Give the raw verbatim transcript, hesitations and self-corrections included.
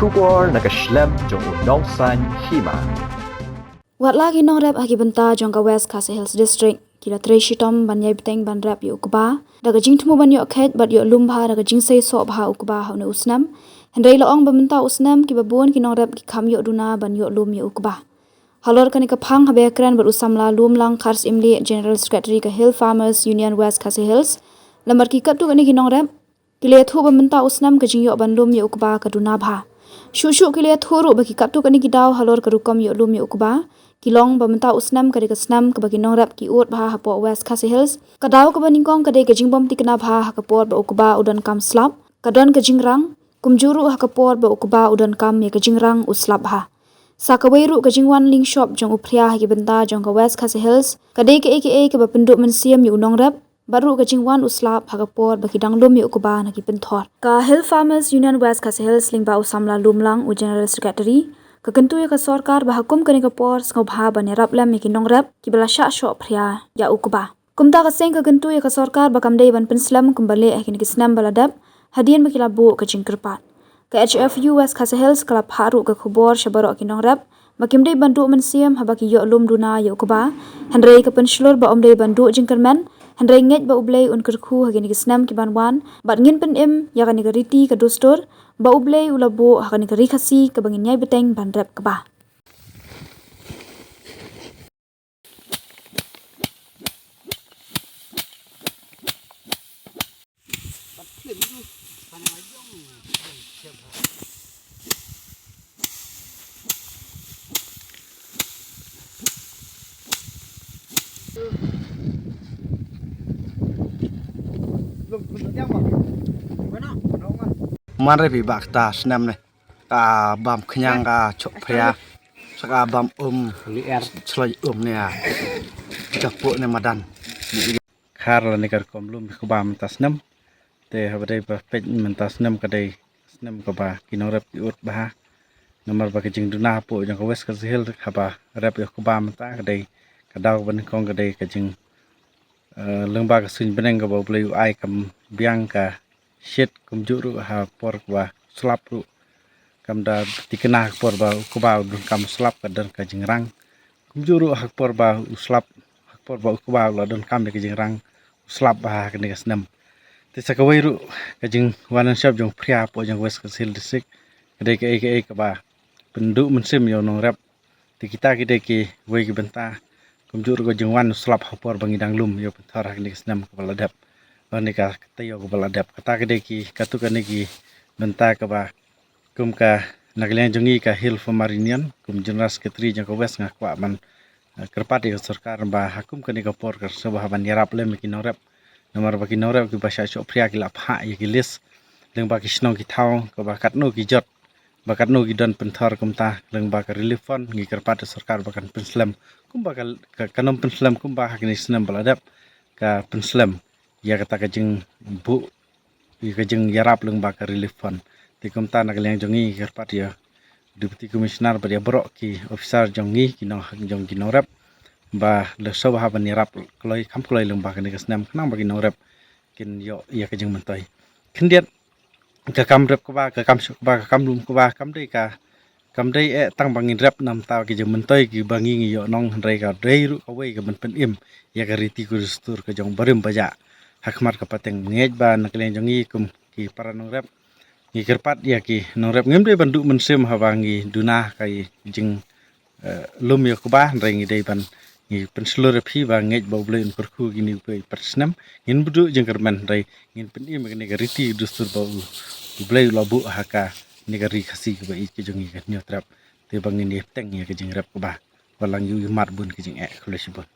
Khubor na ka shlem jong u nongsan hima. Wat la ki nongrep ha ki bynta jong ka West Khasi Hills District ki la trei shitom ban ïai bteng ban rep ïa u kba da ka jingthmu ban ïoh khet bad ïoh lum bha da ka jingsei soh bha u kba ha une u snem. Hynrei la ong ba mynta u snem kiba bun ki nongrep ki kham ïoh duna ban ïoh lum ïa u kba. Halor kane ka phang haba ïakren bad u samla Lumlang Kharsyiemlieh, General Secretary ka Hill Farmers Union West Khasi Hills, namar ki katto katne ki nongrep ki la ïathuh ba mynta u snem ka jingïoh ban lum ïa u kba ka duna bha. Shuh shuh ki la ïathuh ruh ba ki katto katne ki daw halor ka rukom ïoh lum ïa u kba ki long ba mynta u snem ka dei ka snem kaba ki nongrep ki ud bha hapoh West Khasi Hills. Ka daw kaba nyngkong ka dei ka jingbym thikna bha ha ka por ba u kba u donkam slap, ka don ka jingrang, kumjuh ruh ha ka por ba u kba u donkam ïa ka jingrang u slap bha. Sa kawei ruh ka jingwan lyngshop jong u phria ha ki bynta jong ka West Khasi Hills ka dei kaei kaei kaba pynduh mynsiem ïa u nongrep, bad ruh ka jingwan u slap ha ka por ba ki dang lum ïa u kba na ki pynthor. Ka Hill Farmers Union West Khasi Hills lyngba u samla Lumlang u General Secretary ka kyntu ïa ka sorkar ba ha kum kane ka por sngewbha ban ïarap lem ïa ki nongrep kiba la shah shoh phria ïa u kba. Kumta ka seng ka kyntu ïa ka sorkar ba kam dei ban pynslem kumba leh ha kine ki snem ba la dep hadien ba ki la buh ka jingkyrpad. Ka H F U West Khasi Hills ka la phah ruh ka khubor sha baroh ki nongrep ba kim dei ban duh mynsiem haba ki ïoh lum duna ïa u kba, hynrei ka pynshlur ba ym dei ban duh jingkyrmen, hynrei ngeit ba U Blei un kyrkhu ha kine ki snem ki ban wan bad ngin pynim ïa kane ka riti ka dustur ba U Blei u la buh ha kane ka ri Khasi kaba ngin ïai bteng ban rep kba. Man re phi ba kata snem ne ka bam khñiang ka chok phria sa ka bam um, chloi um ne ya. Ka pok ne madan. Khar la ne ka rukom lum ïa u kba mynta snem. Te haba dei ba peit mynta snem ka dei snem kaba ki nongrep ki ud bha. Namar ba ka jingduna hapoh jong ka West Khasi Hills haba rep ïa u kba mynta ka dei ka daw kaba nyngkong ka dei ka jing, eh, lyngba ka suiñ bneng kaba U Blei u ai kam biang ka shit, kumjuh ruh ha por kaba slap ruh kam da thikna ha ka por ba u kba u donkam slap ka don ka jingrang. Kumjuh ruh ha ka por ba u slap, ha ka por ba u kba u la donkam ïa ka jingrang u slap bha ha kane ka snem. Te sa kawei ruh ka jingwan lyngshop jong u phria hapoh jong West Khasi Hills District ka dei kaei kaei kaba pynduh mynsiem ïa u nongrep. Te kita ki dei kiwei ki bynta kumjuh ruh ka jingwan u slap ha ka por ba ngi dang lum ïa u pynthor ha kane ka snem kaba la dep, ba ne ka taïew kaba la dep. Kata ki dei ki katto katne ki bynta kaba kum ka na ka liang jong ngi ka Hill Farmers Union kum General Secretary jong ka West nga kwah ban, eh, kyrpad ïa ka sorkar ba ha kum kane ka por ka sngewbha ban ïarap lem ïa ki nongrep. Namar ba ki nongrep kiba shah shoh phria ki la phah ïa ki list lyngba ki shnong ki thaw kaba katno ki jot, ba katno ki don pynthor. Kumta lyngba ka relief fund ngi kyrpad ïa sorkar ba kan pynslem kumba ka, ka, kan ym pynslem kumba ha kine ki snem ba la dep, ka pynslem ïa kata ka jingbuh ïa ka jingïarap lyngba ka relief fund. Te kumta na ka liang jong ngi ngi kyrpad ïa Deputy Commissioner bad ïa baroh ki officer jong ngi ki nong, jong ki nongrep ba lada sngewbha ban ïarap kloi kham kloi lyngba kane ka snem khnang ba ki nongrep kin ïoh ïa ka jingmyntoi. Khyndiat ka kam rep kba, ka kam shoh kba, ka kam lum kba kam dei ka, kam dei eh tang ba ngin rep namar ki jingmyntoi kiba ngi ngi ïoh nong, hynrei ka dei ruh kawei ka ban pynim ïa ka riti ka dustur ka jong barim bajah. Ha khmat ka pateng ngeit ba na ka liang jong ngi kum ki para nongrep ngi kyrpad ïa ki nongrep ngim dei ban duh mynsiem haba ngi duna ka jing, eh, lum ïa u kba, hynrei ngi dei ban ngi pynshlur ïa phi ba ngeit ba U Blei un kyrkhu kine kiwei pat snem. Ngin bduh jingkyrmen hynrei ngin pynim ïa kane ka riti dustur ba U, U Blei u la buh ha kane ka ri Khasi kaba ïeit ka jong ngi ka Hynñiewtrep. Te ba ngin ïa bteng ïa ka jingrep kba. Ba la ngi ïohi mat bun ka jingeh. Khublei shibun.